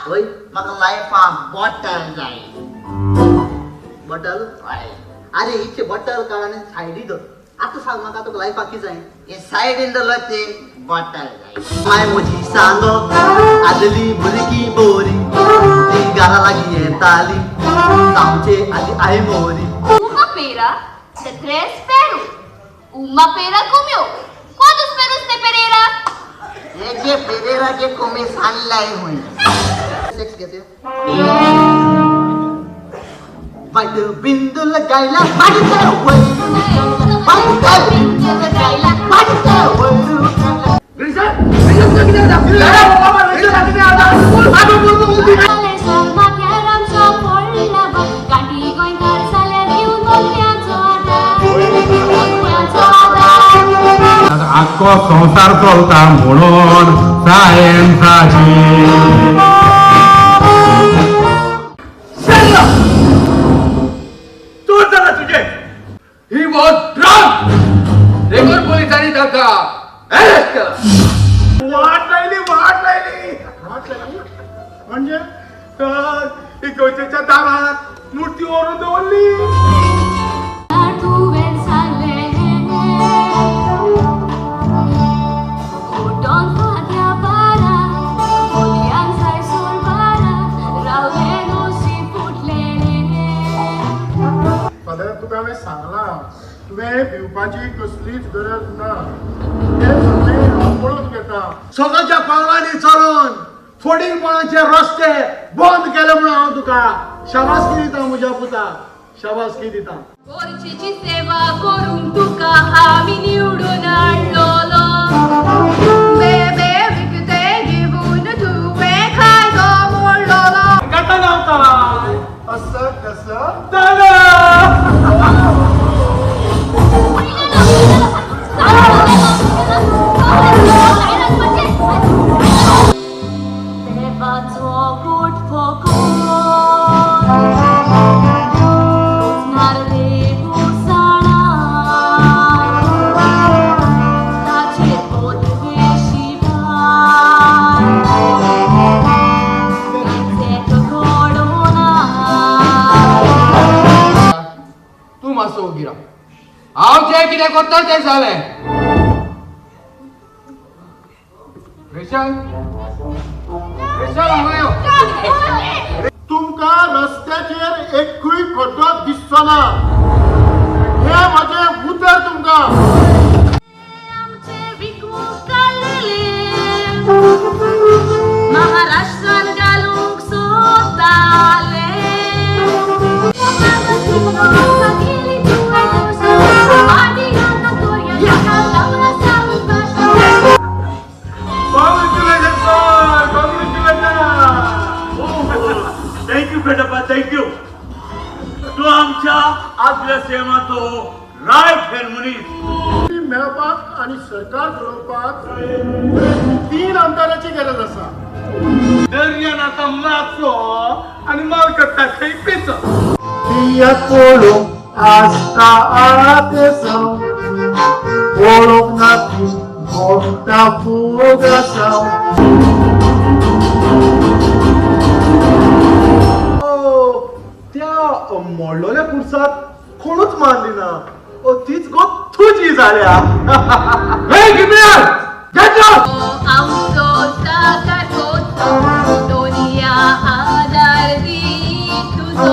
वय म्हाका लायफाक बॉटल जाय. बॉटल? हय. अरे हिचे बॉटल काड आनी सायडी दवर. आतां सांग म्हाका तुका लायफाक कितें जाय? हे सायडीन दवरलो ती बॉटल जाय. माय म्हजी सांगो आदली भुरगीं बोरी, ती घरा लागीं येताली जावचे आदी आई मोरी. Uma pera de tres perros. Uma pera comió. ¿Cuántos perros de Pereira? हे जे पेरेराचे कोमे सांगलाय हुंय. सेक्स घेते वाईट बिंदू लगायला वाईट आख्खो संवसार चलता म्हणून सायन्साची. चोर जाला तुझे. He was drunk. देखून पोलिसांनी ताका अरेस्ट केला. वाट लायली, वाट लायली, वाट लायली. म्हणजे तर इगर्जेच्या दारात मूर्ती व्हरून दवरली. फादर, तुका हांवें सांगलां, तुवें भिवपाची कसलीच गरज ना. तें सगळें हांव पळोवन घेता. सगळ्यांच्या पावलांनी चलोन फोडींगपणाचे रस्ते बंद केले म्हणून हांव तुका शाबासकी दिता म्हज्या पुता, शाबासकी दिता. गोरजेची सेवा करूंक तुका आमी निवडून हाडलोलो. बेबे विकते घेवन तुवें कायदो मोडलोलो. कथा गावता असं कसं जालें. देवाचो गोठवो रोजनार देवू जाणा, ताचे पोतवे शिवाय ताचें घडोना. तूं मातसो ओगी राव. हांव जें कितें करता तें जालें. रेशल, रेशल, हांगा यो. तुमकां रस्त्याचेर एकूय खड्डो दिसचो ना, हें म्हजें उतर तुमकां. आमचे विकूंक काडलेले महाराष्ट्रान घालूंक सोदताले. Congratulations, sir! Congratulations! Thank you Bhetappa, thank you. तू आमच्या आदल्या सेमाचो रायट हँड मनीस. मेळपाक आनी सरकार घडोवपाक 3 आमदाराची गरज आसा. दर्यान आतां मातसो आनी माल करता खंय पेचो. पळोवंक आसता आतेसांव, पळोवंक ना ती मोडटा फुगासांव. त्या मोडलोल्या कुर्साक कोणूच मानली ना, तीच गो तुजी जाल्या. Hey, criminal! Get out! आमचो साकार कोतो दोनिया आदार दी तुजो.